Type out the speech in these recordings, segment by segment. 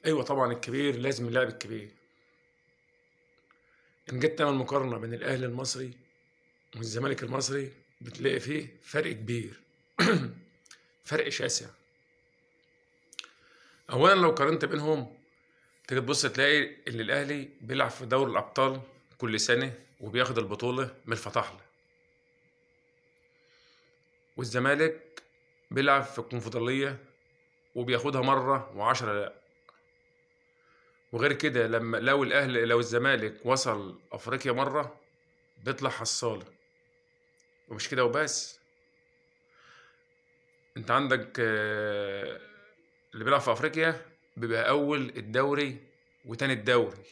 ايوه طبعا الكبير لازم يلعب الكبير. ان جيت تعمل مقارنة بين الاهلي المصري والزمالك المصري بتلاقي فيه فرق كبير فرق شاسع. اولا لو قارنت بينهم تيجي تبص تلاقي ان الاهلي بيلعب في دوري الابطال كل سنة وبياخد البطولة من الفطاحله، والزمالك بيلعب في الكونفدراليه وبياخدها مرة وعشرة لا. وغير كده لما لو الاهلي لو الزمالك وصل افريقيا مرة بيطلع حصاله. ومش كده وبس، انت عندك اللي بيلعب في افريقيا بيبقى اول الدوري وتاني الدوري.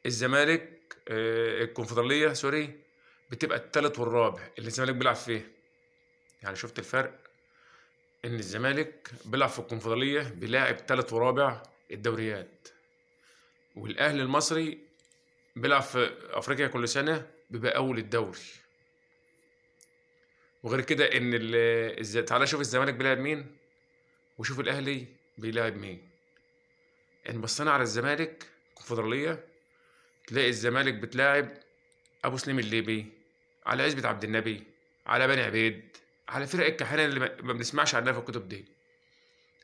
الزمالك الكونفدراليه sorry بتبقى التالت والرابع اللي الزمالك بيلعب فيه. يعني شفت الفرق؟ ان الزمالك بيلعب في الكونفدراليه بيلاعب تالت ورابع الدوريات، والاهلي المصري بيلعب في افريقيا كل سنة بيبقى اول الدوري. وغير كده ان تعالى شوف الزمالك بيلعب مين وشوف الاهلي بيلعب مين. ان بصينا على الزمالك الكونفدراليه تلاقي الزمالك بتلاعب ابو سليم الليبي، على عزبة عبد النبي، على بني عبيد، على فرق الكحانه اللي ما بنسمعش عنها في الكتب دي.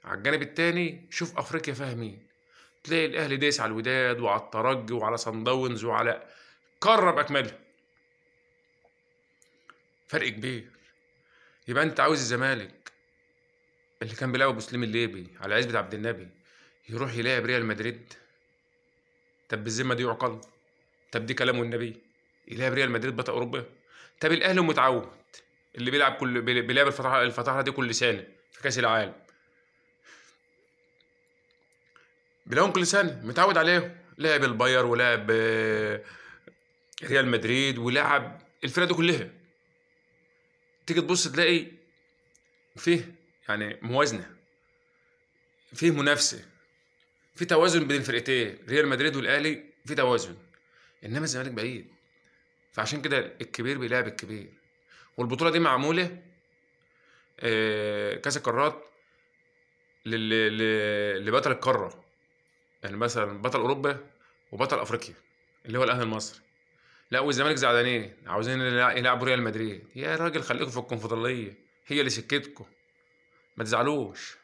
على الجانب التاني شوف افريقيا فيها مين، تلاقي الاهلي دايس على الوداد وعلى الترجي وعلى صن داونز وعلى قارة باكملها. فرق كبير. يبقى انت عاوز الزمالك اللي كان بيلعب ابو سليم الليبي على عزبة عبد النبي يروح يلاعب ريال مدريد؟ طب بالذمه دي يعقل؟ طب دي كلام والنبي يلاعب ريال مدريد بطل اوروبا؟ طب الاهلي متعود اللي بيلعب كل بيلعب الفترة دي كل سنة في كاس العالم، بيلعبهم كل سنة متعود عليهم. لعب الباير ولعب ريال مدريد ولعب الفرق دي كلها. تيجي تبص تلاقي فيه يعني موازنه، فيه منافسه، في توازن بين الفرقتين ريال مدريد والاهلي، في توازن. انما الزمالك بعيد، فعشان كده الكبير بيلعب الكبير. والبطوله دي معمولة كاس القارات لبطل القارة، يعني مثلا بطل اوروبا وبطل افريقيا اللي هو الاهلي المصري. لا والزمالك زعلانين عاوزين يلعبوا ريال مدريد. يا راجل خليكم في الكونفدراليه، هي اللي سكتكم، ما تزعلوش.